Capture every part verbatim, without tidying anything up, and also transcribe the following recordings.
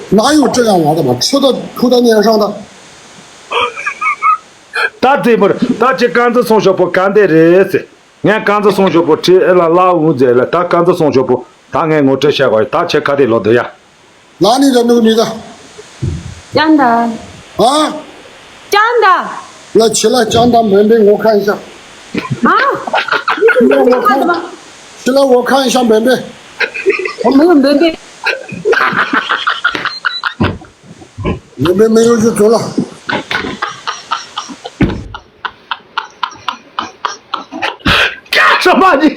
哪有这样玩的嘛？吃的涂的脸上的。 ད་དེ་མར་ད་ཅི་རྐང་འཛིན་སོང་ཞོག་པོ་ག་འདི་རེད་ཟེར། ངས་རྐང་འཛིན་སོང་ཞོག་པོ་ཁྲི་ཨེ་ལ་ལ་འུ་མཛད་ལ་ད་རྐང་འཛིན་སོང་ཞོག་པོ་ད་ངས་ངོ་སྤྲོད་བྱ་དགོས་ད་ཁྱེད་ཁ་དེ་ལོ་དུ་ཡ། ལ་ནི་ད་ནུག་ནི་ད། ཅང་ད། ཨ། ཅང་ད། ལ་ཆི་ལ་ཅང་ད་མེན་པའི་ངོ་ཁ་ཡིན་ཤག་ཨ། ཆི་ལ་ངོ་ཁ་ཡིན་ཤག་མེན་པའི། ཨ་མི་མེན་པའི། མེན་པའི་མི་ཡོད་རྒྱུ་ཚོ་ལ། ཀྱ་ས་མ་ནི་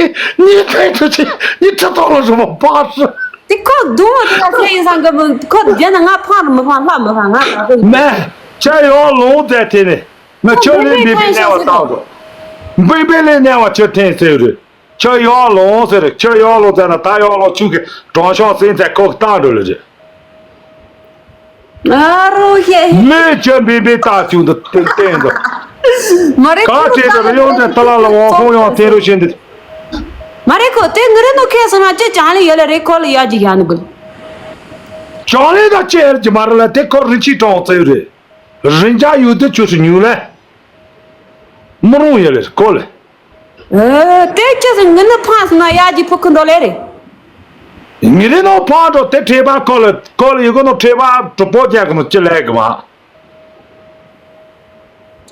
ནི་ཐེ་ཐུ་ཆི་ནི་ཁྲི་ཐོག་ལ་རུ་མ་པ་སི། དེ་ཁོ་རྡུང་བ་དེ་ལ་ཚེ་ཡིན་སང་གི་མི་ཁོ་རྒྱ་ན་ང་ཕང་རུ་མི་ཕང་ལྷ་མི་ཕང་ང་ད་གི། མེ་ཁྱེད་ཡོང་ལོང་མཛད་དེ་ནི་མེ་ཁྱོད་ལས་འབིན་པའི་གནས་བ་བཏང་འགྲོ། འབིན་པའི་ལས་གནས་བ་ཁྱོད་འཐེན་ཟེར་རེད། ཁྱོད་ཡོང་ལོང་ཟེར་ཁྱོད་ཡོང་ལོང་ཟེར་ན་ད་ཡོང་ལོང་ཆུ་གི་གྲོང་ཤོང་སེང་ཚད་ཁོག་བཏང་འགྲོ་ལ་རེད། ཨ་རོ་ཧེ། མི་ཅན་བིན་བིན་ལྟ་བཅུག་འདུག་བསྟན་འདུག་མ་རེད་གང་བྱས་ཏེ་རི་ཡོང་དེ་ཏ་ལ་ལ་ཝང་ཧོང་ཡོང་ཐེན་རུ་ཤེས་འདུག་མ་རེད་ཁོ་དེ་ངི་རི་ནོ་ཁེ་སོང་ན་ཅི་ཅང་ལི་ཡོད་ལ་རེད་ཁོ་ལ་ཡ་ཅི་ཡ་ནི་གུལ། ཅང་ལི་ད་ཅི་ཡར་ཅི་མ་རེད་ལ་དེ་ཁོ་རི་ཆི་གྲོང་ཚེ་རེད། རི་འཇག་ཡོད་དུ་ཅུ་སུ་ཉུལ་ལ། མི་རུང་ཡོད་ལ་ཁོ་ལ། ཨེ། དེ་ཅི་ཟེར་ངི་ནི་ཕངས་སོང་ན་ཡ་ཅི་ཕུ་ཁུ་འདོ་ལེ་རེད། ངི་རི་ནོ་ཕང་འགྲོ་དེ་ཁྲེ་པ་ཀོ་ལ་ཀོ་ལ་ཡི་གོ་ནོ་ཁྲེ་པ་གྲུ་པོ་རྒྱག་གི་ནོ་ཅི་ལས་གི་མ།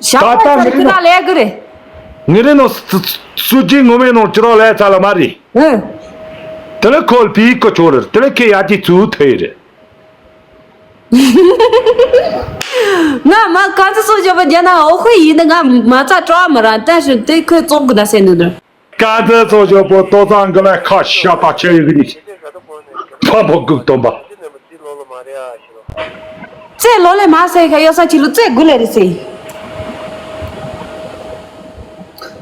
ཞག་པ་ད་ཚར་ངི་རི་ཁི་ན་ནོ་ལས་གི་རེད། ངི་རི་ནོ་སུ་ཅི་ངོ་མའི་ནོ་ཅི་རོ་ལས་ཚ་ལ་མ་རེད། ཨེ། དེ་ལ་ཁོ་ལ་པི་ཀོ་ཆོ་རེད་དེ་ལ་ཁེ་ཡ་ཅི་ཚུ་ཐེ་རེད། ང་མ་ག་ཚོད་སོང་ཞོགས་པ་རྒྱ་ན་འོ་ཧུ་ཡིན་ན་ང་མ་རྩ་སྤྲོ་བ་མི་རང་བསྟན་ཞིང་དེ་ཁོས་བཙོག་གི་ད་སེ་ནུ་ནུ། ག་ཚོད་སོང་ཞོགས་པོ་ལྟོ་ཚང་གི་ལ་ཁ་ཤ་ད་ཆེ་ཡི་གི་ནི། ཕ་མོ་གུག་སྟོན་པ། རྩེ་ལོ་ལེ་མ་སེ་ཁ་ཡོ་ས་ཆི་ལུ་རྩེ་དགུ་ལེ་རི་སེ།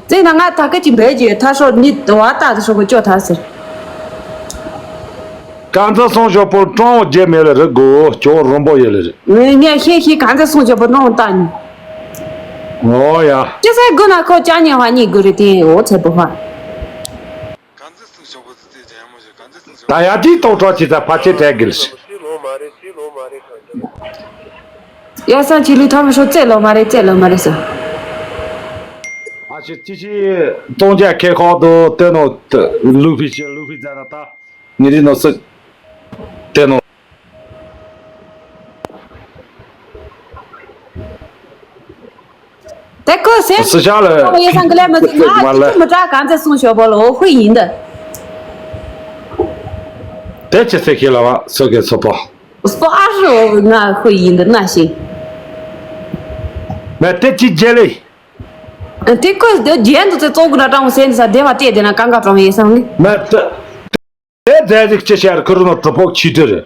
རྩེ་ན་ང་ད་ཀ་ཅི་འབད་ཀྱི་ཐ་ཤོ་ནི་དུ་བ་ད་དུ་ཤོ་གི་ཅོ་ཐ་སེ། གང་ཚ་སོང་ཞོག་པོ་ཀྲོང་རྒྱལ་མེད་ལ་རི་དགོ་ཅོ་རོན་པོ་ཡོད་ལ་རི། ངས་ངས་ཤེས་ཤེས་གང་ཚ་སོང་ཞོག་པོ་ཀྲོང་ལྟ་ཉི། ཨོ་ཡ། ཅི་ཟེར་དགོས་ན་ཁོ་ཅག་ཉེ་བ་གཉིས་དགོས་རེད་དེ་འོ་ཚེ་པོ་ཧ། ད་ཡ་དེའི་ཐོག་ཁྲོ་ཆེ་ཚ་ཕ་ཆེ་དྲན་གི་ལ་ཤི། ཡ་ས་ཆི་ལི་ཐོ་མི་ཤོ་རྩེ་ལོ་མ་རེད་རྩེ་ལོ་མ་རེད་ཟེར། ཨ་ཤི་ཅི་ཤི་གཏོང་རྒྱ་ཁེ་ཁོག་ཏུ་སྟོན་ནོ། ལུ་ཕི་ཤི་ལུ་ཕི་ཛ་ན་ད། ངེ་རི་ནོ་སི། དེ་ནོ། དེ་ཁོ་སེམས་སུ་ཤ་ལ། ཡེ་སང་གི་ལས་མི་ཚེ་ང་མ་ལ། ཅི་མི་དྲག་གང་ཚེ་སོང་ཞོ་བོ་ལ་འོ་ཧུ་ཡིན་འདི། དེ་ཅི་ཚེ་ཁྱེད་ལ་བ་སོ་གེ་སོ་པོ། སོ་ཨ་རུ་ང་ཧུ་ཡིན་འདི་ན་ཤི། མ་དེ་ཅི་རྒྱལ་ལེ། དེ་ཁོ་རྒྱན་དུ་ཚེ་ཙོག་གི་ན་ཀྲང་སེན་ས་དེ་བ་དེ་དེ་ན་གང་ག་ཀྲང་ཡེ་སང་ལེ། མ་དེ། དེ་རྫས་ཅིག་ཅི་ཤར་ཁུར་ནོ་གྲུ་ཕོག་ཆི་དྲི་རེད།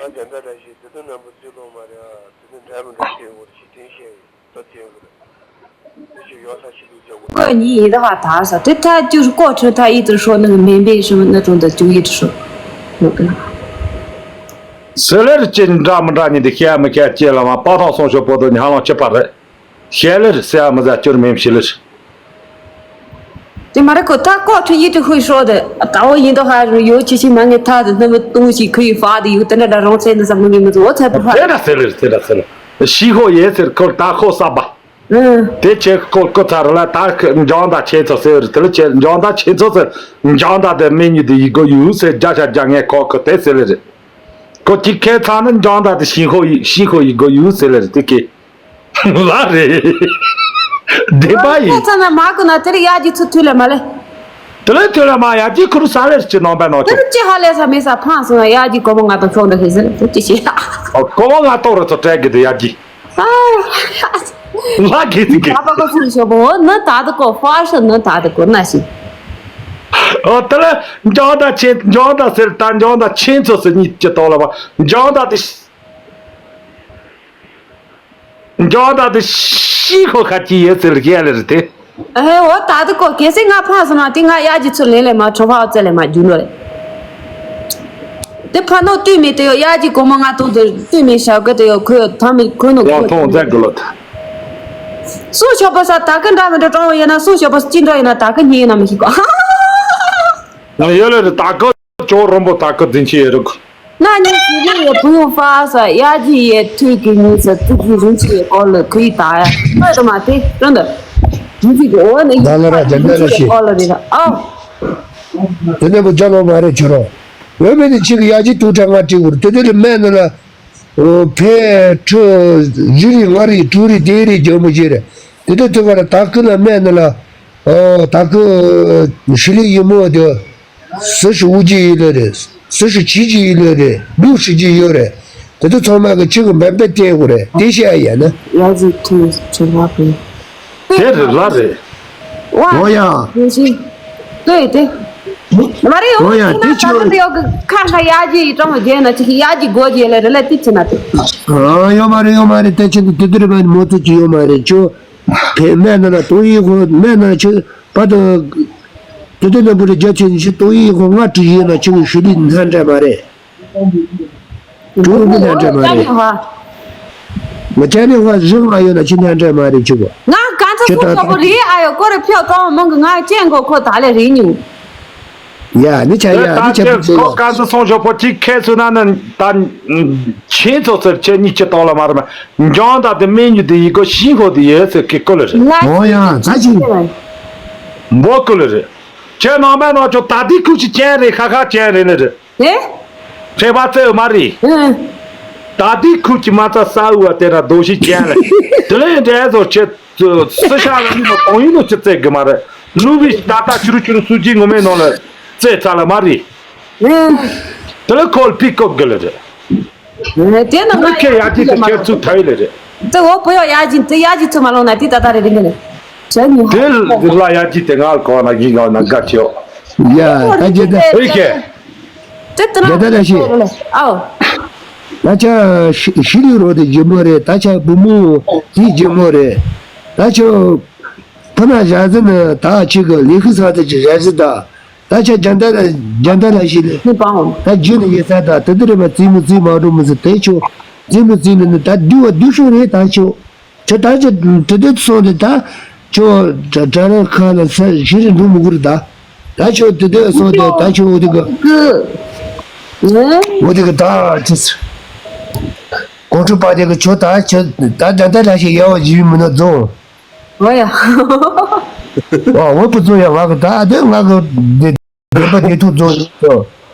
ང་དེ་འདྲ་འདྲ་ཞིག་དེ་དུས་རྣམ་པ་ཚོས་ལོ་མ་རེད་ཨ། དེ་དུས་འདྲ་མི་འདྲ་བཤད་འོར་ཞིག་དྲན་ཤེས་ཡོད་ད་དྲན་དགོས་རེད། དེ་ཞིག་ཡོང་ས་ཞིག་ལུས་ཀྱང་དགོས། ཀོ་ཉི་ཡི་ར་བ་ད་ས་དེ་ཐ་ཅུར་ཀོ་ཁྲི་ཐ་ཡི་ཙི་ཧྲོ་ནི་མེན་པེ་ཧྲི་མི་ནི་ཀྲུང་ད་ཅུ་ཡི་ཙི་ཧྲོ་ནོ་ཀི། སི་ལེར་ཅི་འདྲ་མི་འདྲ་ཉིད་དུ་ཤེས་མི་ཤེས་ཅེ་ལ་མ་པ་ཐང་སོང་ཤོ་པོ་དུ་ཉ་ལང་ཅི་པ་རེད། ཤེས་ལེར་སེ་ཨ་མི་ཟ་ཅུར་མེམ་ཤི་ལེར། དེ་མ་རེད་ཁོ་ཐ་ཀོ་ཁྲི་ཡི་ཏི་ཧུའི་ཧྲོ་དེ་ད་འོ་ཡིན་དོ་ཧ་རུ་ཡོ་ཅི་ཞིག་མ་ངེ་ཐ་དེ་སྣམ་བུ་ཏུང་ཞིག་ཁུ་ཡི་ཧྥ་དེ་ཡུ་དེ་འདྲ་འདྲ་རོང་ཚེ་འདི་ས་མི་ངེ་མི་ཚོ་འོ་ཚད་པ་ཧ། དེ་འདྲ་ཟེར་ལེར་དེ་འདྲ་ཟེར་ལེར་ཤི་ཧོ་ཡེ་ཟེར་ཁོ་ད་ཁོ་ས་པ། ཨུ། དེ་ཆེ་ཁོ་ཁོ་ཚ་རུ་ལ་ད་ཁ་འཇང་ད་ཆེ་ཚོ་ཟེར་དེ་ལ་ཆེ་འཇང་ད་ཆེ་ཚོ་ཟེར་འཇང་ད་དེ་མི་ཉིད་དེ་ཡི་གོ་ཡུ་ཟེར་རྒྱ་ཤ་རྒྱ་ངེ་ཁོ་ཁོ་དེ་ཟེར་ལེར། ཁོ་ཅི་ཁེ་ཚ་ནི་འཇང་ད་དེ་ཤི་ཧོ་ཡི་ཤི་ཧོ་ཡི་གོ་ཡུ་ཟེར་ལེར་དེ་ཁེ། ལ་རེད། བདེན་པ་ཡིན། ཁ་ཚ་ན་མ་གོ་ན་དེར་ཡ་གྱི་ཚུ་ཐུ་ལ་མ་ལེ། དེ་ལས་ཐུ་ལ་མ་ཡ་གྱི་ཁུ་རུ་ས་ལེར་ཅི་ནང་པའི་ནང་ཆོག་དེར་ཅི་ཧ་ལས་ས་མེད་ས་ཕང་སོང་ན་ཡ་གྱི་གོ་མོ་ང་དང་ཆོག་འདྲ་ཧེ་ཟེར་ཅི་ཤེས། ཨོ་གོ་མོ་ང་ཏོག་རུ་ཚོ་སྤྲད་གི་དེ་ཡ་གྱི། ལ་གི་དེ་གི། ད་པ་གོ་ཚུ་ཤོ་བོ་ནི་ད་དུ་གོ་ཧྥ་ཤ་ནི་ད་དུ་གོ་ན་ཤི། ཨོ་དེ་ལས་འཇང་ད་ཆེན་འཇང་ད་ཟེར་ད་འཇང་ད་ཆེན་ཚོ་ཟེར་གཉིས་ཀྱི་ཏོག་ལ་བ་འཇང་ད་དེ། འཇང་ད་དེ་ཤི་ཁོ་ཁ་ཅི་ཡེ་ཚིལ་རྒྱལ་ལེར་དེ། ཨེ་འོ་ད་དེ་ཀོ་གལ་སྲིད་ང་ཕངས་སོང་ན་དེ་ང་ཡ་གྱི་ཚུལ་ལེན་ལེ་མ་ཁྲོ་ཕའོ་ཙེ་ལེ་མ་རྒྱུ་ནོ་རེད། དེ་ཕ་ནོ་ཏུས་མེད་དེ་ཡོ་ཡ་གྱི་གོ་མོ་ང་ཏོང་དེ་ཏུས་མེད་ཞབས་གི་དེ་ཡོ་ཁོས་ཐ་མི་ཁོས་ནོ་ལ་ཁོས་ཐོང་ཛད་གི་ལོ་ད། སུ་ཞོ་པོ་ས་ད་གི་འདྲ་མི་འདྲ་གྲོང་བ་ཡིན་ན་སུ་ཞོ་པོ་ཅི་འདྲ་ཡིན་ན་ད་གི་ཉེ་ཡིན་ན་མི་ཤེས་གོ། ཡོད་ལ་རེད། ད་གི་ཅོག་རོན་པོ་ད་གི་འཛིན་གྱི་ཡོད་རེད། 那你是不是也不用发啥？压力也推给你是自己人气也高了，可以打呀。为什么？对，真的，你这个我那 ད་ལ་ར་རྒྱ་ནག་ལ་ཤི། 高了这个哦。 དེ་ནས་བུ་ཅག་ལོ་མ་རེད་ཁྱོད་རང་། འོས་མེད་ནི་ཁྱེད་ཀྱི་ཡ་གྱི་ཐུག་ཕྲ་ང་དྲི་བུར་དེ་དེ་ལ་སྨན་ནི་ལ། ཕེ་ཁྲི་རི་རི་ང་རི་དྲུག་རི་དེ་རི་འཇོན་མོ་ཞེ་རེད། དེ་དེ་ཐུག་ག་ར་ད་ཀི་ལ་སྨན་ནི་ལ། ད་ཀི་ཧྲི་ལི་ཡི་མོ་དེ། སུ་ཞིག་དབུགས་ཀྱི་ཡིད་ལ་རེད། སུ་ཞིག་བྱིས་ཀྱི་ཡིད་ལ་རེད། ལུག་ཧྲི་ཀྱི་ཡོད་རེད། དེ་ཚོ་ཚང་མ་གི་ཆུ་གི་འབེབས་པའི་སྟེང་གོ་རེད། དེ་བཤད་ཡ་ན། ཡ་ཟི་ཐུ་ཆུ་ལ་པི། དེ་རེད་ལ་རེད། ཝ། འོ་ཡ། ཡོ་ཤི། ལྟོས་དེ། མ་རེད་འོ་ཡ་ཡོ་དེ་ཤི་ན་ད་ཆུ་ལ་དེ་ཡོ་གི་ཁ་ཁ་ཡ་ཇི་ཡི་ཀྲང་མ་རྒྱལ་ན་ཅི་ཡ་ཇི་གོ་རྒྱལ་ལ་རེད་ལ་དེ་ཆི་ན་དེ། ཨ་ཡོ་མ་རེད་ཡོ་མ་རེད། དེ་ཆི་དེ་དེ་རེད་མ་མོ་ཚོ་ཅི་ཡོ་མ་རེད་ཆུ། དེ་སྨན་ནང་ན་དོ་ཡི་ཧོ་སྨན་ནང་ཆུ་པ་དང་། དེ་དེ་ནང་བུ་རེ་རྒྱ་ཆེན་ཆུ་དོ་ཡི་ཧོ་ང་དྲི་ཡིན་ན་ཆུ་གི་ཤི་ལི་ན་འདྲ་མ་རེད། གྲོང་གི་ན་འདྲ་མ་རེད། ང་ཅག་ནི་ཧོ་རིག་མ་ཡོད་ན་ཆུ་ན་འདྲ་མ་རེད་ཆུ་གོ། ང་གང་ཚ་ཆུ་སོང་ད་ཆོག་པོ་རེད། ཨ་ཡོ་ཀོ་རེ་ཕྱོགས་གཏོང་མང་གི་ང་ཅན་གོ་ཁོ་ད་ལེ་རེད་ཉུ། ཡ་ནི་ཆ་ཡ་ནི་ཆ་པུ་ཆེ་ཡ། ཁོ་གང་ཚ་སོང་ཆོག་པོ་ཅིག་ཁས་སུ་ན་ནི་ད་ཆེན་ཚོ་ཚར་ཆེ་ཉི་ཆ་གཏོང་ལ་མ་རེད་མ། འཇང་ད་དེ་མེ་ཉུ་དེ་ཡི་གོ་ཤིང་ཧོ་དེ་ཡོད་ཚེ་ཀི་ཀོ་ལེ་རེད། ང་འོ་ཡ་ཚ་ཆི། འབོ་ཀོ་ལེ་རེད། ཁྱེད་ནང་མེད་ནང་ཆོག་ད་དེ་ཁུ་ཅི་ཅན་རེད། ཁ་ཁ་ཅན་རེད་ལེ་རེད། ཨེ། ཁྲེ་བ་ཙེ་མ་རེད། ཨེ། ད་དེ་ཁུ་ཅི་མ་ཚ་ས་འུ་བ་དེ་ན་རྡོ་ཞིག་ཅན་ལེ། དེ་ལེ་འདྲ་ཚོ་ཆེ། སུ་ཤ་ར་མི་མ་གཏོང་ཡིན་ནོ་ཅི་བཙལ་གི་མ་རེད། ལུ་བི་ད་ད་ཆུ་རུ་ཆུ་རུ་སུ་ཅི་ངོ་མེད་ནོ་ལེ་བཙལ་ཚ་ལེ་མ་རེད། ཨེ། དེ་ལེ་ཁོལ་པི་ཀོབ་གི་ལེ་རེད། དེ་ན་ང་ཁྱེད་ཡ་ཅི་དེ་ཁྱེད་ཚུགས་ཐ་ཡི་ལེ་རེད། དེ་འོ་བུ་ཡོ་ཡ་ཅི་དེ་ཡ་ཅི་ཚུགས་མ་ལོང་ན་དེ་ད་ད་རེ་རིང་གི་ནི། ཟེར་ཉི་ཧ། དེ་ལ་ཡ་ཅི་དེ་ང་ལ་གོ་ན་གི་ང་ན་དགའ་ཆེའོ། ཡ་ད་ཇེ་ད། ཨེ་ཁྱེད། དེ་དེ་ན་ཇེ་ད་ད་ཤི། ཨའོ། ད་ཆ་ཤི་ལི་རོ་དེ་ཇེ་མོ་རེད། ད་ཆ་བུ་མོ་དེ་ཇེ་མོ་རེད། ད་ཆ་ཕ་ན་ཞག་ཟི་ན་ད་ཆི་གི་ལི་ཁི་ས་དེ་ཆི་ཞག་ཟི་ད། ད་ཆ་རྒྱ་མདའ་ལ་རྒྱ་མདའ་ལ་ཞིག་ལས། ནི་པའོ། ད་རྒྱུ་ནི་ཡེ་ས་ད་དེ་དེ་རེ་བ་རྩིས་མི་རྩིས་མ་འགྲོ་མི་ཟེར་དེ་ཆོ། རྩིས་མི་རྩིས་ནི་ནི་ད་བསྡུ་བ་བསྡུ་ཤོག་རེད་ད་ཆོ། ཆོ་ད་ཆོ་དེ་དེ་སོང་དེ་ད་ཆོ་དྲ་དྲ་ར་ཁ་ལ་ས་ཞིག་རེ་འགྲོ་མི་དགོས་རེད་ད། ད་ཆོ་དེ་དེ་སོང་དེ་ད་ཆོ་འོ་དེ་གི། ཀི། ཨེ། འོ་དེ་གི་ད་ཆི་ཟེར། གོང་ཁྲོ་པ་དེ་གི་ཆོ་ད་ཆོ་ད་རྒྱ་མདའ་ལ་ཞིག་ཡ་བ་ཞིག་མི་ནོ་རྫོང་། ཨོ་ཡ། ཨོ་ཨོ་བུ་ཚོ་ཡ་ང་གི་ད་དེ་ང་གི་དེ་བདེན་པ་བདེན་ཐུག་རྫོགས་ཡོད་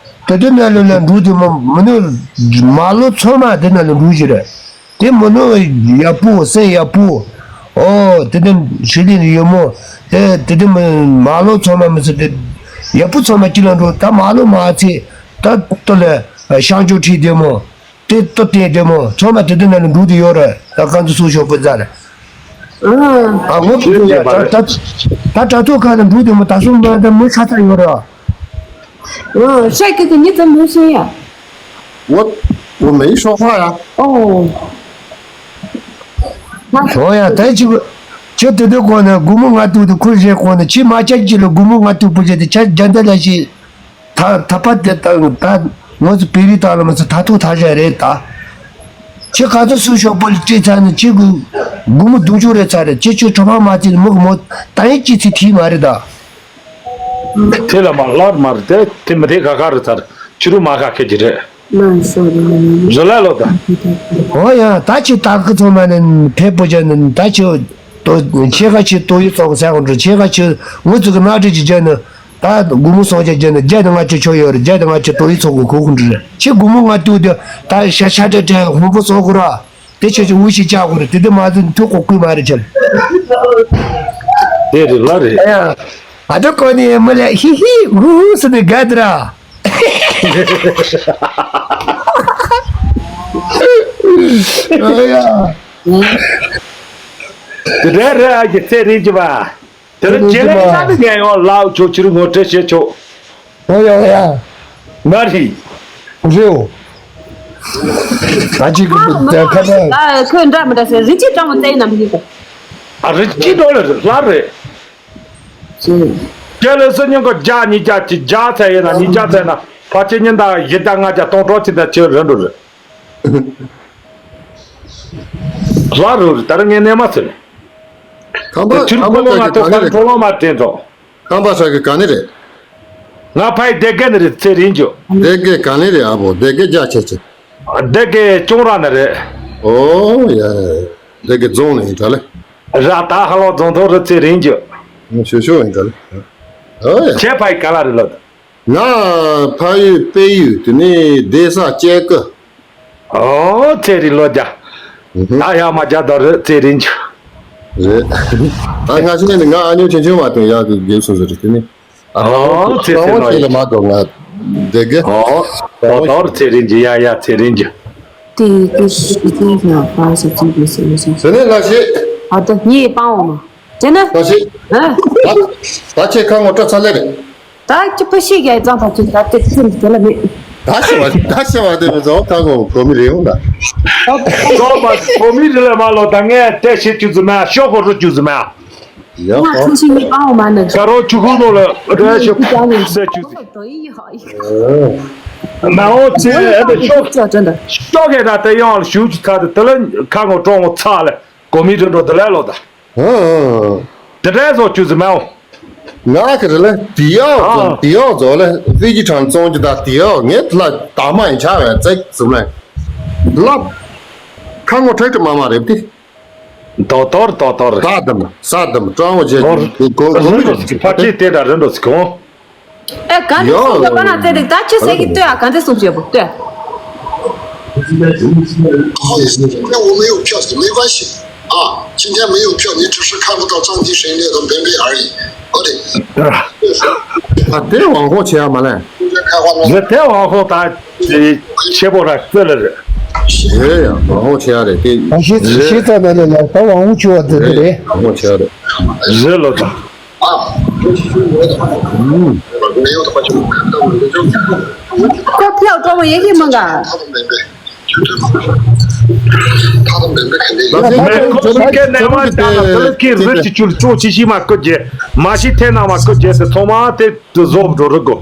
དོ། དེ་དེ་ནང་ལོ་ལ་འགྲོ་དེ་མོ་མི་ནུ་མ་ལོ་ཚང་མ་དེ་ནང་ལ་འགྲོ་ཞིག་རེད། དེ་མི་ནུ་ཡག་པོ་སེམས་ཡག་པོ། ཨོ་དེ་དེ་ཞི་ལི་ཡོད་མོ། དེ་དེ་དེ་མ་ལོ་ཚང་མ་མི་ཚེ་དེ་ཡག་པོ་ཚང་མ་ཅི་ལ་འགྲོ་ད་མ་ལོ་མ་ཚེ་ད་ལྟོ་ལ་ཤང་ཅོ་ཁྲིད་དེ་མོ། དེ་ལྟོ་བསྟན་དེ་མོ་ཚང་མ་དེ་དེ་ནང་ལ་འགྲོ་དེ་ཡོད་རེད། ད་གང་དུ་སུ་ཤོག་པོ་ཛ་རེད། ཨ་ངོ་ཕུ་ཚོ་ཡ་ད་ད་ད་དྲ་ཐོག་ཁ་ནས་འགྲོ་དེ་མོ་ད་སོང་མ་ད་མི་ཁ་ཚ་ཡོད་རེད། ཨ་ཤ་ཀི་ཀི་ཉི་ཙམ་མི་ཤེས་ཡ། 我我没说话呀。哦。 ཨོ་ཡ་ད་ཅི་ཁྱོད་དེ་དུས་གོང་ནས་སྒོར་མོ་ལྔ་སྟོང་དེ་ཁུར་བཞེས་གོང་ནས་ཁྱི་མ་ཅག་ཅིག་ལ་སྒོར་མོ་ལྔ་སྟོང་པོ་བཞེས་ཏེ་ཁྱེད་རྒྱ་མདའ་ལ་ཞིག་ད་ད་པ་དེ་ད་ད་ངོ་ཚོ་བེ་རི་ད་ལ་མ་ཚོ་ད་ཐུག་ཐག་ཞག་རེད་ད། ཁྱེད་ག་ཚོད་སུ་ཤོག་པོ་ལ་སྤྲད་ཚར་ནས་ཁྱེད་ཀྱི་སྒོར་མོ་བདུན་ཅུ་རེད་ཚར་རེད། ཁྱེད་ཁྱོད་གྲོ་ཕག་མ་ཚིག་མོ་གི་མོ་ད་ཡིན་ཅི་ཚིག་ཐིག་མ་རེད་ད། དེ་ལ་མ་ལར་མ་རེད་དེ་དེ་མི་དེ་ག་ག་རེད་ཚར་ཕྱི་རུ་མ་ག་ཁེ་ཅི་རེད། རོ་ལ་ལོ་ད། ཨོ་ཡ་ད་ཁྱེད་ད་ཁི་ཚོ་མ་ནས་ཕེབས་པོ་བྱས་ནས་ད་ཁྱེད་དོ་ཁྱེད་ག་ཁྱེད་དོ་ཡི་ཚོགས་ཟ་གོ་འགྲོ་ཁྱེད་ག་ཁྱེད་ངོ་ཚོ་གི་སྣ་ཁྲིད་ཅི་བྱས་ནས། ད་སྒོར་མོ་སོང་རྒྱ་རྒྱ་ནི་རྒྱ་དང་ང་ཆོ་ཆོ་ཡོད་རེད། རྒྱ་དང་ང་ཆོ་དོ་ཡི་ཚོགས་གོ་གོ་འདྲི་རེད། ཁྱེད་སྒོར་མོ་ང་ཏུ་དེ་ད་ཤ་ཤ་ཏྲ་ཏྲ་ཧོན་པོ་སོག་གོ་ར། དེ་ཆོ་ཆོ་འུ་ཞིག་ཅག་གོ་རེད། དེ་དེ་མ་ཟིན་ཐུག་གོ་ཀུས་མ་རེད་ཆེར། དེ་རེད་ལ་རེད། ཨ་ཡ། ཨ་ཏོ་ཀོ་ནི་མི་ལ་ཧི་ཧི་ཧུ་ཧུ་སི་ནི་ག་དི་ར། ཨ་ཡ། དེ་རེད་རེད། ཨ་ཀྱི་ཚེ་རིང་གི་བ། དེ་ལ་ཁྱེད་ལ་ས་ནི་ངན་ཡོང་ལའོ་ཆོ་ཕྱིར་ངོ་སྤྲོད་བྱེད་ཆོག་ཨོ་ཡ་ཨོ་ཡ། མ་རེད། རེའོ། ད་ཅིག་གི་དེ་ཁ་ན། ཁོས་འདྲ་མི་འདྲ་ཟེར་རི་སྐྱེས་སྤྲང་མོ་བཙལ་ན་མི་ཡིན་པ། ཨ་རི་སྐྱེས་འགྲོ་ལ་རེད་ལྷ་རེད། ཁྱེད་ལ་སུ་ཉུང་གི་བརྒྱ་ཉིས་བརྒྱ་ཅིག་བརྒྱ་ཚད་ཡིན་ན་ཉིས་བརྒྱ་ཚད་ན་ཕལ་ཆེར་ཉིན་ད་བཞི་བརྒྱ་ལྔ་བརྒྱ་སྟོང་གྲོགས་ཅིག་ད་ཁྱེད་རེད་འགྲོ་རེད། ལྷ་རུ་རེད། ད་རུང་ངས་གནས་མ་ཚུད་ནས། ཁམས་པ་ཁམས་པ་ཚ་གི་ག་ནས་རེད། ཁམས་པ་ཚ་གི་ག་ནས་རེད། ང་ཕ་ཡི་སྡེ་དགེ་ནས་རེད། ཚེ་རིང་ཇོ། སྡེ་དགེ་ག་ནས་རེད། ཨ་བོ་སྡེ་དགེ་རྒྱ་ཆེ་ཆེ། སྡེ་དགེ་ཅོང་ར་ནས་རེད། ཨོ་ཡ། སྡེ་དགེ་རྫོང་ནས་ཡིན་ད་ལེ། ར་ད་ཧ་ལོ་རྫོང་ཐོག་རུ་ཚེ་རིང་ཇོ། ཤོ་ཤོ་ཡིན་ད་ལེ། ཨོ་ཡ། ཁྱེད་ཕ་ཡི་ག་ལ་རེད་ལོ། ང་ཕ་ཡུལ་དཔལ་ཡུལ། དེ་ནས་སྡེ་ས་ཅེ་ཀི། ཨོ་ཚེ་རིང་ལོ་རྒྱ། ད་ཡ་མ་རྒྱ་དོ་རེད་ཚེ་རིང་ཇོ། རེད། ད་ང་ཤི་ནས་ང་ཨ་ཉོ་ཆུང་ཆུང་མ་དང་ཡག་གི་དགེ་སོ་སོ་རེད། དེ་ནི། ཨོ་ཚེ་ཚེ་ལོ་ཡ། ལ་མ་གོ་ང་། དེ་གི། ཨོ་དོ་དོ་རེད་ཚེ་རིང་ཇོ། ཡ་ཡ་ཚེ་རིང་ཇོ། དེ་ཡི་གེ་ཤི་ཅིང་ཡང་པ་ཟེར་ཅིག་དགོས་ཟེར་ཟེར། དེ་ནས་ལ་ཤི། ཨ་ད་ངའི་པང་འོ་མ། དེ་ན། ད་ཤི། ཨ། ད་ད་ཆེ་ཁ་ངོ་སྤྲོད་ཚར་ལེ་རེད། ད་ཅི་པ་ཤི་ག་ཙང་ད་ཅི་ད་དེ་ཚིམ་དེ་ལ་མེད། ད་ཤི་བ་ད་ཤི་བ་དེ་མི་ཚོ་ཁ་ངོ་གོ་མི་རེ་འོང་ད། ཚོགས་པ་གོ་མི་རེ་ལ་མ་ལོ། ད་ངས་དེ་ཤི་ཅུ་ཟི་མ་ཤོག་གོ་རུ་ཅུ་ཟི་མ། ཡ་ང་ཧོ། ཚུན་ཆད་ངའི་པང་འོ་མ་ནི། ཤ་རོ་ཆུ་ཁུག་ནོ་ལ་རེ་ཤོག་སེ་ཅུ་ཟི། དོ་ཡི་ཡོ་ཡི། མ་འོ་ཚེ་ཨེ་ད་ཤོག་ཅོ་ཅོ་འདི། ཤོག་གེ་ད་དེ་ཡོང་ལ་ཞུ་ཅི་ཚ་དེ་དེ་ལ་ཁ་ངོ་གྲོང་ངོ་ཚ་ལ་གོ་མི་རེ་འགྲོ་དེ་ལ་ལོ་ད། ཨང་། དེ་འདྲའི་བཟོ་བཅུག་ཟིན་མའོ། ང་གི་རེ་ལ་དེ་ཡག་ཨང་། དེ་ཡག་བཟོ་ལ་ཧྥི་ཇི་གྲང་བཙོང་རྒྱུ་ད་དེ་ཡག་ངས་ལ་དྭགས་མ་ཡིན་ཆ་བས་ཙེག་ཟུམ་ལ། ལབ། ཁ་ངོ་ཁྲག་ཁྲི་མ་མ་རེད་དེ། དོ་དོར་དོ་དོར། ས་དམ་ས་དམ་སྤྲང་བོ་རྗེ་གོ་གོ་གོ་མི་རེད་ཕ་ཁྲི་དེ་འདྲ་རེད་འགྲོ་སི་ཁོང་། ཨེ་ག་འདྲ་ཡོ། གསུང་དགོས་པ་ན་བཙལ་ཏེ་ད་ཅི་ཟེར་གི་ལྟོས་ཨ། ག་འདྲ་གསུང་བྱེད་པོ་ལྟོས། 今天我没有票是没关系啊，今天没有票你只是看不到张继成脸的短白而已。我得 ཨ་དེ་དབང་ཧོ་བྱེད་ཡ་མ་ལས། 今天开花了。 ཟེར་དེ་དབང་ཧོ་ད་ཆེ་པོ་ར་རྩེ་ལ་རེད། ཡོད་ཡ་དབང་ཧོ་བྱེད་ཡ་རེད་དེ། ད་ཤེས་ཤེས་ཙམ་མེད་ལ་ལ་ད་དབང་ཧོ་བྱེད་པ་དེ་དེ་རེད། དབང་ཧོ་བྱེད་ཡ་རེད། རེད་ལོ་ད། ཁོ་ཕེའུ་སྤྲོ་བོ་ཡེ་ཤེས་མང་ག་མེ་ཁོ་ཁེ་ནས་མ་ལྟ་ན་དེ་ལ་ཁེ་རི་ཁེ་ཅི་ཆུ་ལ་ཅོ་ཆི་ཤི་མ་ཀོ་རྒྱེ་མ་ཤི་ཐེ་ན་མ་ཀོ་རྒྱེ་སེ་ཚོ་མ་དེ་བཟོ་འགྲོ་རུ་གོ།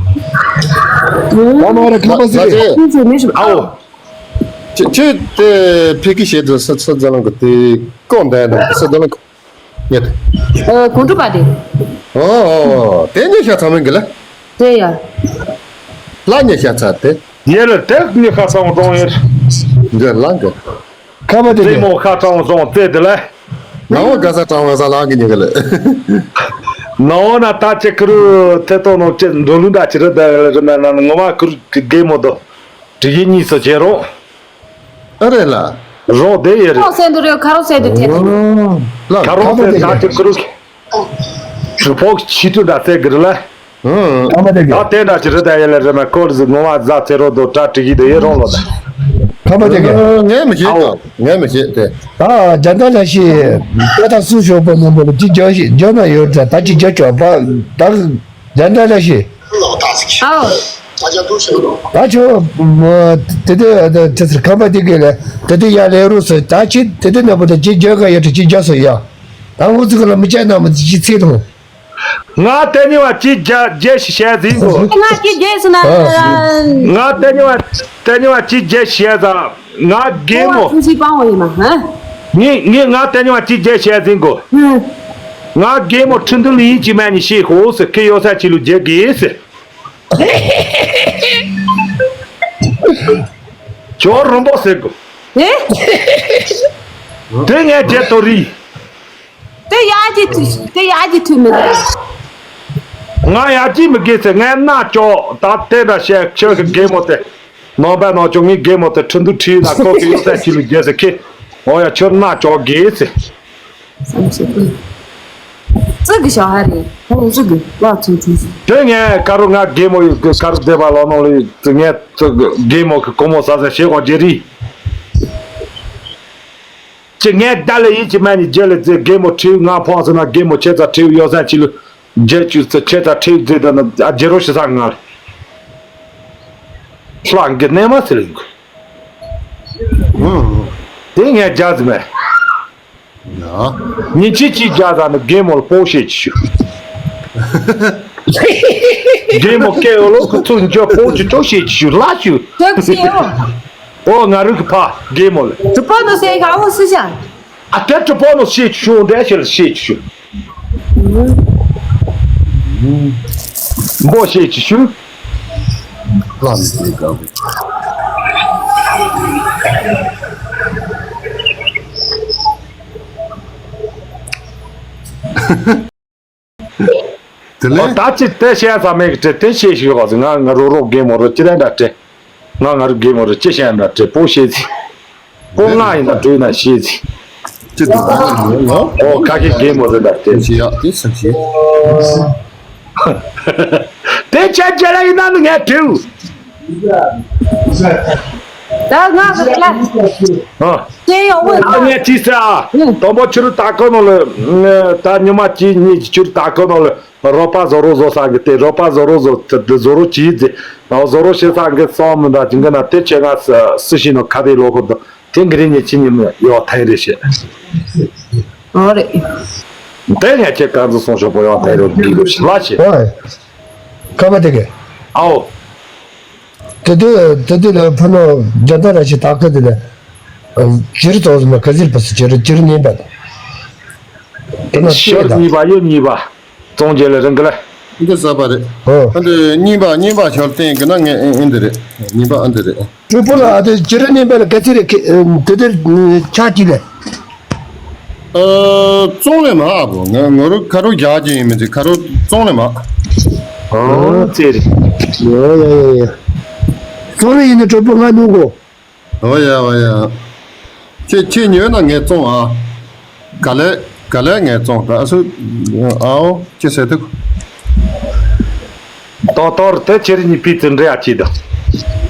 ཨོ་མ་རེ་ཁ་པ་ཟེར། ཨའོ། ཁྱེད་ཁྱེད་དེ་ཕི་ཀི་ཤེད་དུ་ས་ས་ཛ་ལང་གི་དེ་ཀོང་དེ་ན་ས་ཛ་ལང་གི་ཉེ་དེ། ཨ་གོང་དྲུག་པ་དེ། ཨོ་ཨོ་དེ་ཉེ་ཤ་ཚང་མིན་གི་ལ། དེ་ཡ། ལ་ཉེ་ཤ་ཚ་དེ། ཡེ་ལ་དེ་ཉེ་ཤ་ཚང་གྲོང་ཡེ། འདི་ལང་གི། ཁ་པ་དེ་དེ་གི་མོ་ཁ་གྲང་སོང་བཙལ་དེ་ལ། ནང་བ་ག་ས་གྲང་བ་ས་ལང་གི་ཉེ་གི་ལ། ནང་བ་ན་ད་ཅི་ཁུ་རུ་ཐེ་ཏོ་ནོ་ཅི་འགྲོ་ལུང་ད་ཅི་རི་ད་རི་ན་ན་ངོ་མ་ཁུ་རུ་གི་གེ་མོ་དོ། དྲི་གི་གཉིས་སུ་བྱེད་རོགས། ཨ་རེད་ལ། རོགས་དེ་ཡེ་རེད། ཁ་རོག་སེ་འདུ་རེད་ཁ་རོག་སེ་འདུ་ཐེ་ཏོ། ལ་ཁ་རོག་སེ་ད་ཅི་ཁུ་རུ་གི། གྲུ་ཕོག་ཆི་ཏུ་ད་སེ་གི་རི་ལ། ཨང་། ཨ་མ་དེ་གི། ད་དེ་འདྲ་ཅི་རི་ད་ཡེ་ལ་རི་མ་ཀོལ་ཟི་ངོ་མ་ཟ་ཚེ་རོ་དོ་ཏྲ་ཏྲི་གི་དེ་ཡེ་རོང་ལོ་ད། ཁ་པ་དེ་གི། ངས་མི་ཤེས་ཨའོ། ད་ངས་མི་ཤེས་དེ། ད་ཇ་འདྲ་ལ་ཤི། དེ་ད་སུ་ཞོག་པོ་ནོ་མོ་ལ་ཅི་ཇོ་ཤི་ཇོ་ན་ཡོད་ད་ད་ཅི་ཇོ་ཅོ་པ་ད་ཇ་འདྲ་ལ་ཤི། ཨའོ། ད་ཆོ་དེ་དེ་དེ་ཁ་པ་དེ་གི་ལ་དེ་དེ་ཡ་ལེ་རུ་སོ་ད་ཅི་དེ་དེ་ན་པོ་ད་ཅི་ཇོ་ག་ཡོད་ད་ཅི་ཇོ་སོ་ཡ། ད་འུ་ཚུགས་ལ་མི་ཅན་ན་མི་ཅི་ཚིག་དང་། ང་དེ་ཉི་བ་ཅི་རྒྱ་རྒྱལ་ཞིག་བྱས་ཟིན་གོ། ང་ཅི་རྒྱལ་ཟིན་ན། ང་དེ་ཉི་བ་དེ་ཉི་བ་ཅི་རྒྱལ་ཞིག་བྱས་ཟ། ང་རྒན་མོ། ངས་ངས་ང་དེ་ཉི་བ་ཅི་རྒྱལ་བྱས་ཟིན་གོ། ང་རྒན་མོ་ཁྲི་འདུལ་ཡིན་གཅིག་མ་ཉི་ཤེས་ཧོ་ཟེར་ཁི་ཡོ་ས་ཅི་ལུ་རྒྱལ་གི་ཟེར། ཇོ་རིན་པོ་ཟེར་གོ། དེ་ངས་རྒྱལ་དོ་རི། དེ་ཡག་གི་དུས་དེ་ཡག་གི་དུས་མི་རེད། ང་ཡག་གི་མི་དགེ་ཟེར་ངས་མནའ་ཅོག་ད་དེ་འདྲ་བཤད་ཁྱོད་ཀྱི་རྒན་མོ་དེ། ནང་པའི་ནང་ཅོག་ངའི་རྒན་མོ་དེ་ཁྲི་འདུག་ཁྲིའི་ནང་ཁོག་གི་གཡོ་ས་ཁྱི་ལུ་རྒྱལ་ཟེར་ཁྱི། འོ་ཡ་ཁྱོད་མནའ་ཅོག་དགེ་ཟེར། ཙི་གི་ཞོ་ཧ་རེ་ཧོ་ཙི་གི་ལ་ཚུ་ཚུ་ཚུ། དེ་ངས་ཀ་རུ་ང་རྒན་མོ་ཡི་ཀ་རུ་བསྡད་པ་ལོ་ནང་ལ་ངས་རྒན་མོ་གི་སྒོ་མོ་ཟ་ཟ་བྱེད་དགོས་རྒྱུ་རེད། ཅི་ངས་ད་ལས་ཡིན་གྱི་མ་ནི་རྒྱལ་ལ་རྩེ་རྒན་མོ་ཁྲིའུ་ང་ཕོག་ཟེར་ན་རྒན་མོ་ཁྱེད་ཚ་ཁྲིའུ་ཡོད་ས་ཅི་ལུ་རྒྱལ་བཅུ་ཚེ་ཁྱེད་ཚ་ཁྲིའུ་རྩེ་ད་ན་ཨ་རྒྱལ་རོ་ཞི་ས་ང་ལ་ལྷང་གི་གནས་མ་ཟེར་ཡིན་གི། དེ་ངས་རྒྱག་ཟི་མེད། ཉིན་གཅིག་གཅིག་རྒྱག་ཟ་ནི་རྒན་མོ་ལ་སྤོ་བཤད་ཅི་ཞུ། རྒན་མོ་སྐད་འོ་ལོ་ཁུ་ཚུར་འཇོག་སྤོ་ཅི་ཅོ་བཤད་ཅི་ཞུ་ལ་ཞུ། ཅོག་ཅི་འོ། ཨོ་ང་རང་གི་ཕ་རྒན་མོ་ལ། གྲུ་པ་ནོ་སེ་ག་ཨོ་སི་ཅང་། ཨ་དེ་གྲུ་པ་ནོ་བཤད་ཅི་ཞུ་འདྲ་བཤད་ལ་བཤད་ཅི་ཞུ། འབོ་བཤད་ཅི་ཞུ། ལ་མི་དེ་དགའ་པོ། དེ་ལས། ད་ཅི་དེ་བཤད་ས་མེད་གི་དྲི་དེ་བཤད་ཞིག་ཡོད་ག་ང་ང་རོ་རོ་རྒན་མོ་རོ་ཅི་རེད་འདྲ་དྲི། ང་ང་རོ་རྒན་མོ་རོ་ཅི་བཤད་འདྲ་དྲི་པོ་བཤད་ཚིག་པོ་ང་ཡིན་ན་འགྲོས་ན་ཤེས་ཚེ། ཅི་འདུག་ཨོ་ཁ་ཤས་རྒན་མོ་རེད་ད་དེ། ཅི་ཡག་དེ་ཚབ་ཞིག་དེ་ཆ་རྒྱ་ལ་ཡིན་ན་ནི་ངས་བྲིའུ། ད་ང་གི་ལ་ཨ་ཅེ་ཡོང་བོ་ད་ངས་ཅི་ཟེར་ཨ། དང་པོ་ཕྱི་རུ་ད་གོ་ནོ་ལ་ད་ཉི་མ་གཅིག་གཉིས་ཕྱི་རུ་ད་གོ་ནོ་ལ། རོགས་པ་བཟོ་རོགས་བཟོ་ས་གི་དེ་རོགས་པ་བཟོ་རོགས་བཟོ་དེ་བཟོ་རོགས་གྱིས་ཟེར། ཨོ་བཟོ་རོགས་བྱེད་ས་གི་སོང་མི་འདྲ་ཅིག་གི་ན་དེ་ཆེ་ང་སུ་ཤི་ནོ་ཁ་དེ་ལོ་ཁོ་དང་དེ་གི་རིང་ནས་ཅི་ཉིན་མི་ཡོ་ཐེ་རེ་བྱེད། ཨོ་རེད། དེ་ངས་ཁྱེད་གང་ཚོ་སོང་ཤོག་པོ་ཡོ་ཐེ་རེ་འདི་ལོ་ཤི་ལ་བྱེད། ཨོ་ཁ་མ་དེ་གི་ཨོ། དེ་དུས་དེ་དུས་ལ་ཕུ་ནོ་རྒྱ་ད་ར་ཤི་ད་ཁ་དེ་ལ་ཇིར་ཙོ་ཟི་མ་ག་ཟིར་པ་སི་ཇིར་ཇིར་ཉན་པ་དང་། དེ་ན་ཤི་གཉིས་པ་ཡོད་གཉིས་པ། གཙང་རྒྱལ་ལ་རིང་གི་ལ། འདི་ཟ་བ་རེད། ཨོ། ཨ་འདི་གཉིས་པ་གཉིས་པ་ཞོར་བསྟན་གི་ན་ངས་ཨེ་ཨེ་འདི་རེད། གཉིས་པ་ཨ་འདི་རེད། གྲོགས་པོ་ལ་ཨ་དེ་ཅི་རེད་ནས་འབད་ལ་ག་ཚི་རེད་ཁེ་དེ་དེ་ཆ་ཅི་ལས། ཨ་གཙང་ལས་མ་ཨ་བོ་ང་ང་རོ་ཁ་རོ་རྒྱག་གི་ཡིན་མི་ཚེ་ཁ་རོ་གཙང་ལས་མ། ཨོ་ཙེ་རེད། ཡོ་ཡོ་ཡོ་ཡོ། གཙང་ལས་ཡིན་ན་གྲོགས་པོ་ང་ནུ་གོ། ཨོ་ཡ་ཨོ་ཡ། ཁྱེད་ཁྱེད་ཉོས་ན་ངས་བཙོང་ཨ། ག་ལེ་ག་ལེ་ངས་བཙོང་ད་ཨ་སུ། ཨའོ་ཁྱེད་ཟེར་ཐུབ། ཏོག་ཏོག་རེད་དེ་ཁྱེད་རིགས་གཉིས་པི་ཙི་འདྲེ་ཡ་ཅི་ད།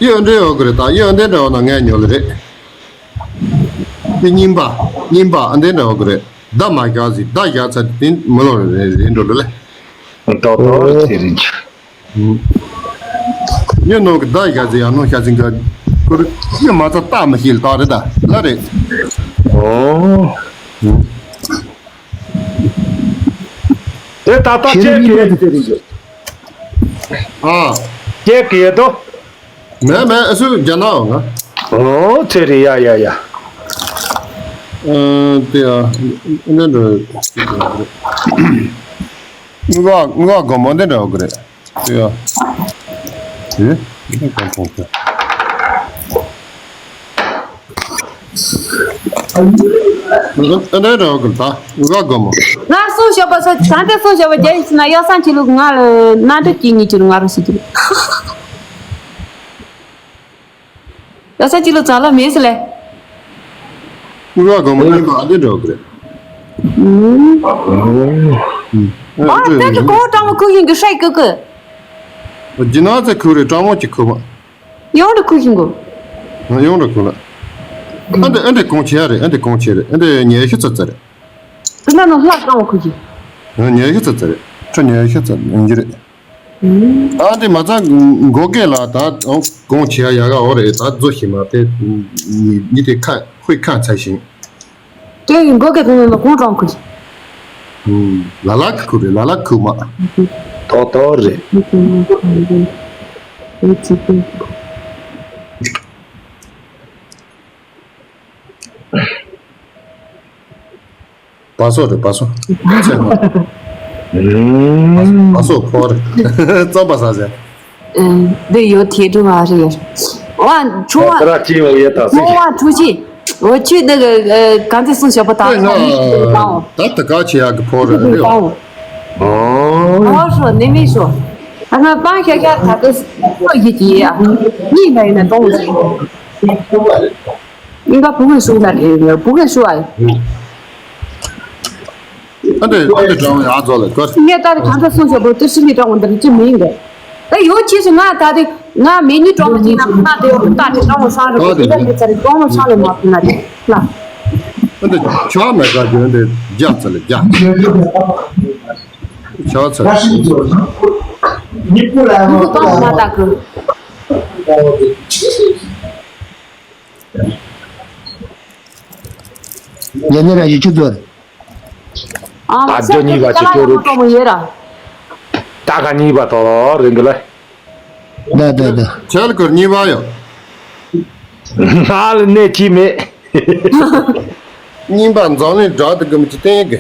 གཡོ་འདྲེ་ཡོད་གི་རེད་ད་གཡོ་འདྲེ་འདྲ་བ་ན་ངས་ཉོ་ལེ་རེད། དེ་རྙིང་པ་རྙིང་པ་ཨ་འདྲེ་འདྲ་བ་གི་རེད་ད་མ་བཞག་ཟིག་ད་བཞག་ཚར་དེ་མི་ལོ་རེ་རེ་འགྲོ་ལེ། ཏོག་ཏོག་རེད་ཁྱེད་རིགས་གཉིས། ཉོན་ནོ་གི་ད་ཡ་ཟི་ཡ་ནོ་ཤ་ཟིན་ག་ཀུར་ཉོ་མ་ཚ་ཏག་མ་ཤེས་ལ་ཏག་རེད་ད་ལ་རེད། ཨོ། དེ་ད་ལྟ་ཁྱེད་ཀྱི་ཡོད་དེ་རེད། ཨ། ཁྱེད་ཀྱི་ཡོད་དོ། མེད་མེད་ཨ་སུ་རྒྱ་ནག་འོང་ང་། ཨོ་དེ་རེད་ཡ་ཡ་ཡ། ཨ་དེ་ཡ་ཨ་ནི་འདྲ། ངུ་ག་ངུ་ག་སྒོར་མོ་འདི་འདྲ་འོང་གི་རེད། ཡ། ཨེ། ཨ་ནི་རང་གི་ད་འུ་ག་དགོས་མོ། ང་སུ་ཞོགས་པ་སོ་ད་ལྟ་སུ་ཞོགས་པ་རྒྱ་ཡིག་ཟིན་ན་ཡོ་སང་ཁྱི་ལུག་ང་ལ་ན་འདྲ་སྐྱེ་ཉེ་ཁྱི་ལུག་ང་རུ་ཞིག་གི་ཡོ་སང་ཁྱི་ལུག་ཙག་ལ་མེད་ཟི་ལེ། འུ་ག་དགོས་མོ་ཉིན་པ་ཨ་འདི་འདྲ་གི་རེད། ཨ་ཏེ་ཀི་གོ་ཀྲང་མོ་ཁུ་ཡིན་གི་ཧྲེ་ཀི་ཀི། ཇི་ན་ཚེ་ཁུ་རེ་ཀྲང་མོ་གི་ཁུ་མ། ཡོང་རེ་ཁུ་ཤིང་གོ། ཡོང་རེ་ཁུ་ལ། ཨ་འདི་ཨ་འདི་གོང་ཆེ་རེད་ཨ་འདི་གོང་ཆེ་རེད་ཨ་འདི་ཉེ་ཤི་ཙི་ཙི་རེད། ཁུ་ན་ནོ་ལྷག་གང་བ་ཁུ་ཤིང་། ཉེ་ཤི་ཙི་ཙི་རེད། ཁྲ་ཉེ་ཤི་ཙི་ཡིན་གྱི་རེད། ཨ་འདི་མ་ཚང་མགོ་སྐེ་ལ་ད་གོང་ཆེ་ཡ་ཡ་ག་འོ་རེད་ད་རྫོ་ཞིག་མ་དེ་ཉི་དེ་ཁ་ཧུད་ཁ་ཚ་ཞིང་། དེ་ཡིན་མགོ་སྐེ་དང་ནང་ལ་གོང་གྲོང་ཁུ་ཤིང་། ལ་ལ་ཁུ་རེད་ལ་ལ་ཁུ་མ། ཏོག་ཏོག་རེད། བ་སོ་རེད་བ་སོ། བ་སོ་ཕོ་རེད། རྩམ་པ་ཟ་ཟེར། འདི་ཡོད་དེ་འགྲོ་བ་རེད། ཝ་ཆུ་བ། ད་ར་ཅི་ཡོད་ཡོད་ད་སུ་ཆུ་བ་ཆུ་ཆི། འོ་ཆུ་འདི་གི་གང་ཚེ་སུ་ཞོགས་པ་དང་ད་ད་ག་ཆེ་ཡག་གི་ཕོ་རེད་རེད། ཨོ་ཧྲོ་ནི་མི་ཧྲོ། ཨ་ང་པང་ཤ་ཤ་ད་དུ་སོ་ཡི་ཅི་ཡ། གཉིས་ན་ཡིན་ན་གཏོང་ཟིན། ཨིན་ག་བུ་གི་ཤུགས་ལ་རེད་བུ་གི་ཤུགས་ཨ། ཨ་འདྲེ་ཨ་འདྲེ་གྲང་ཡ་ཛོ་ལ་གར། ངས་ད་རེ་གང་ཚ་སོང་ཞོག་པོ་ཏི་ཤི་ལི་གྲང་བ་འདི་རེ་ཅི་མིན་གི། ད་ཡོ་ཁྱེད་སུ་ང་ད་རེ་ང་མེ་ཉི་གྲང་བ་ཅིག་ན་ང་དེ་ཡོ་ད་དེ་གྲང་བ་སང་རེ་གི་ད་དེ་ཚ་རེ་གྲང་བ་སང་ལེ་མ་ཕུ་ན་རེ་ལ། ཨ་འདྲེ་ཆོ་མེ་ག་གི་ཨ་འདྲེ་རྒྱ་ཚ་ལེ་རྒྱ། ཆོ་ཚ་ལེ། ཉི་པུ་ལ་ཡང་མ་ད་གི། ཡ་ནི་ར་ཡི་ཆུ་ཚོད། ཨ་ད་ལྟ་གཉིས་པ་ཅིག་སྐྱོ་རུ། ད་ག་གཉིས་པ་ཐོག་རིང་གི་ལ། ད་ད་ད། ཁྱེད་ཀྱི་གཉིས་པ་ཡོད། ང་ལ་གནས་ཀྱི་མེད། གཉིས་པ་འཛམ་གླིང་དགྲ་དེ་གི་མི་ཅི་བསྟན་གི།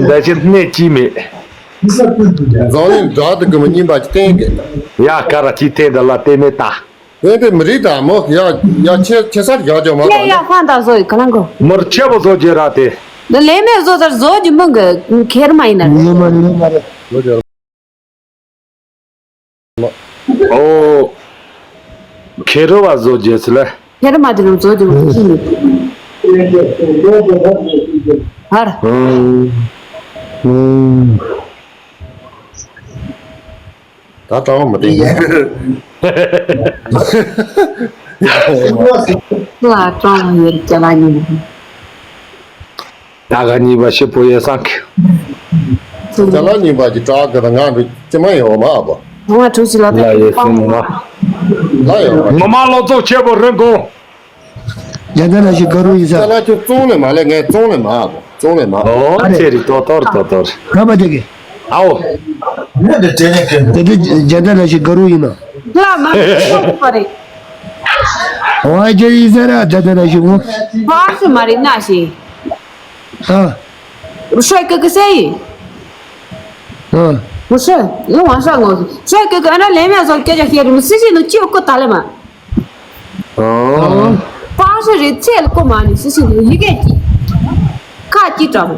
འདི་ཕྱིར་གནས་ཀྱི་མེད། འཛམ་གླིང་བྲག་དེ་གི་མི་རྙིང་པ་ཅིག་བསྟན་གི། ཡ་ཀ་ར་ཅིག་བསྟན་ད་ལ་བསྟན་མེད་ད། བསྟན་དེ་མི་རིགས་དང་མོ་ཡ་ཡ་ཁྱེད་ཁྱེད་སར་རྒྱག་རྒྱག་མ་ཡ་ཡ་པ་ཧྥན་ད་བཟོ་ཡི་ག་ལང་གོ། མོར་ཆེ་བོ་བཟོ་རྒྱུ་ར་དེ། འདི་ལས་མེད་བཟོ་ཚར་བཟོ་རྒྱུ་མི་འགི་ཁེར་མ་ཡིན་ན། ཡོད་མ་རེད་ཡོད་མ་རེད། ཨོ། ཁེ་རུ་བ་བཟོ་རྒྱུ་ཟེར་ལ། ཁེ་རུ་མ་དེ་རུ་བཟོ་རྒྱུ་མི་ཤེས་ནི། ཧར། ཨུམ། ཨུམ། ད་གྲངས་མི་བསྟན་གི། ལ་གྲངས་ཡོད་ཅེ་ལ་ཉིན། ད་ག་གཉིས་པ་ཤི་པོ་ཡེ་སང་གི། ཅ་ལག་གཉིས་པ་གྱི་བྲག་གི་ང་འདུག་ཅི་མ་ཡོང་མ་ཨ་པོ། ང་གྲུ་ཞིག་ལ་ལ་ཡེ་སུ་མ། ལ་ཡོང་མ། ངོ་མ་ལོ་ཚོགས་ཆེ་པོ་རིན་གོང་། རྒྱ་ནག་ལ་ཞིག་ག་རུ་ཡིན་ས། ཅ་ལག་ཁྱོད་བཙོང་ལེ་མ་ལེ་ངས་བཙོང་ལེ་མ་ཨ་པོ་བཙོང་ལེ་མ། ཨོ་ཨ་རེ། ཚེ་རི་ཏོ་ཏོར་ཏོ་ཏོར། ག་པ་དེ་གི། ཨའོ། དེ་དེ་རྒྱ་ནག་ལ་ཞིག་ག་རུ་ཡིན་ན། ལ་མ་ཁྱོད་པ་རེད། ཨོ་ཨ་ཅེ་ཡིན་ས་ར་རྒྱ་ནག་ལ་ཞིག་ངོ་། ཕར་སུ་མ་རེད་ན་ཞིག་ཨ། 我帅哥哥谁？嗯，不是，因为晚上我帅哥哥，俺那连面说，给叫黑的，是是能救过他了嘛？哦。八十人这了过嘛？你是是有一个几？看几张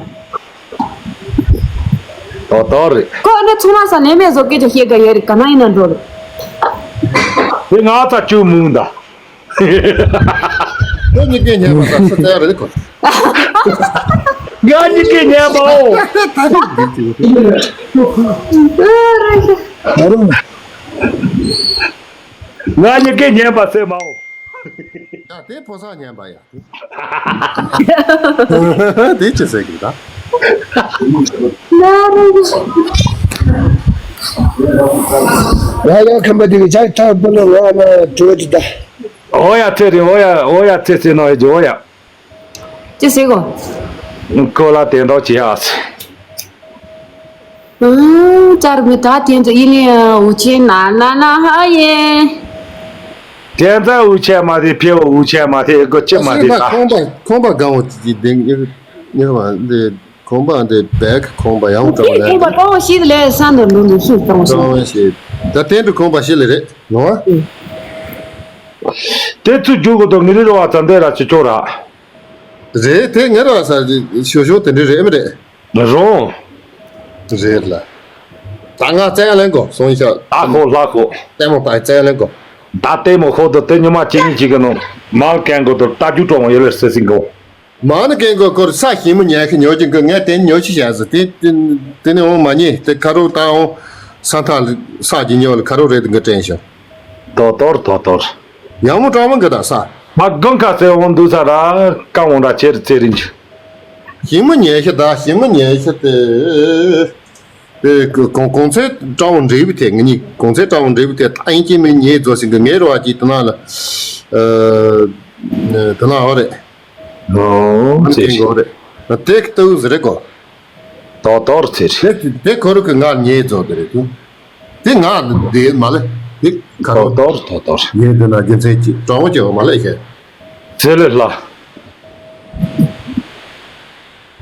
？ད་ད་རེད། ཁོ་ཨ་ནི་ཚང་མ་ས་ལས་མེད་བཟོ་སྐད་ཆ་བཤད་ག་ཡོད་རེད་ག་ན་ཡིན་ན་འགྲོ་རེད། དེ་ང་ཚ་བཅུ་མུང་ད། ཁྱོད་གཉིས་ཀས་ཉན་པ་དང་སུ་བཙལ་རེད་ཁོ། ང་གཉིས་ཀས་ཉན་པའོ། ད་རུང་། ང་གཉིས་ཀས་ཉན་པ་སེ་མའོ། ཡ་དེ་ཕོ་སང་ཉན་པ་ཡ། དེ་ཅི་ཟེར་གི་ད། ཡ་ཡ་ཁམས་པ་དེ་གི་ཇག་ཐག་པོ་ལ་ང་ན་དྲི་བ་ཅི་ད། ཨོ་ཡ་ཚེ་རིང་ཨོ་ཡ་ཨོ་ཡ་ཚེ་ཚེ་ནོ་ཡ་ཇི་ཨོ་ཡ། ཅི་ཟེར་གོ། ཁོ་ལ་དེ་འདྲ་བྱེད་ཨ་སི། ཨང་ཅར་མི་ད་དེ་ཚོ་ཡིན་ནི་འུ་ཆེ་ན་ན་ན་ཧ་ཡེ། དེ་ཚོ་འུ་ཆེ་མ་དེ་ཕེ་འུ་ཆེ་མ་དེ་གོ་ཅི་མ་དེ་ད། ཁོང་པ་ཁོང་པ་གང་འོ་ཅི་ཅི་དེ་ཉེ་ཉེ་བ་འདི་ཁོང་པ་འདི་བེག་ཁོང་པ་ཡང་དེ་ཁོང་པ་ཀྲོང་ཤིས་ལས་ས་འདི་འདི་འདི་ཤིག་ཀྲོང་ཤིས། ཀྲོང་ཤིས་ད་དེ་འདྲ་ཁོང་པ་ཤི་ལེ་རེད་ནོ། དེ་ཚུར་རྒྱུག་གི་འདུག་ངེད་རི་རོ་བ་ཙམ་དེ་ར་ཅི་ཆོག་ར། རེད་དེ་ངེད་རོ་བ་ས་ཞོ་ཞོ་དེ་འདྲ་རེད་མི་རེད། མི་རུང་། རེད་ལ། ད་ང་བཙན་ལེན་གོ་སོང་ཤག་ད་ཁོ་ལ་ཁོ། ལྟད་མོ་ད་བཙན་ལེན་གོ་ད་ལྟད་མོ་ཁོ་དུ་དེ་ཉི་མ་གཅིག་གཉིས་གཅིག་གི་ནང་མང་ཀན་གོ་དུ་ལྟ་རྒྱུ་གྲོང་ཡོད་ལེ་སེ་སིང་གོ་མང་ནི་ཀན་གོ་ཁོར་ས་ཞིམ་མོ་ཉལ་ཁི་ཉོ་གི་གོ་ངས་དེ་ཉོ་ཤི་བྱ་ཟི་དེ་དེ་ནི་འོང་མ་ཉེ་དེ་ཁ་རོག་ད་འོང་ས་ཐག་ལི་ས་གི་ཉོ་ལ་ཁ་རོག་རེད་གི་དྲན་ཤག་དོ་དོར་དོ་དོར། ཡང་མོ་གྲང་མོ་གི་ད་ས། ཨ་དགོན་ཁ་ཚེ་འོང་འདུག་ས་ར་ཀ་འོང་ར་ཆེར་ཚེ་རིང་། ཞིམ་མོ་ཉལ་ཤི་ད་ཞིམ་མོ་ཉལ་ཤི་དེ། དེ་གོང་གོང་ཚད་སྤྲང་བོ་འདྲེས་པའི་ཐད་ང་གཉིས་གོང་ཚད་སྤྲང་བོ་འདྲེས་པའི་ཐད་ད་ཡིན་གཅིག་མིན་ཉེས་རྫོགས་ཟིན་གི་ངའི་རོ་བ་གཅིག་དེ་ན་ལ། དེ་ན་འོ་རེད། ཨོ་ཨ་ནི་ཚེ་ཐེང་གོ་རེད། དེ་གི་ལྟ་བུ་ཟེར་རེད་གོ་དོ་དོར་ཚེ་རེད། དེ་དེ་ཁོ་རུ་གི་ང་ཉེས་རྫོགས་དེ་རེད་དུ། དེ་ང་དེ་མ་ལེ། དེ་ཁ་རོ་དོ་དོར་དོ་དོར། ངས་དེ་ན་རྒྱུ་མཚན་གཅིག་སྤྲང་བོ་སྐྱེ་བ་མ་ལེ་ཤེས། ཚེ་ལེ་ལྷ།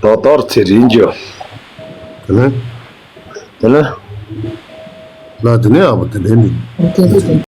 དོ་དོར་ཚེ་རིང་རྒྱུ། དེ་ལེ། དེ་ལེ། ལ་དེ་ནས་ཨ་བོ་དེ་ལེ་ནི། དེ་དེ་དེ་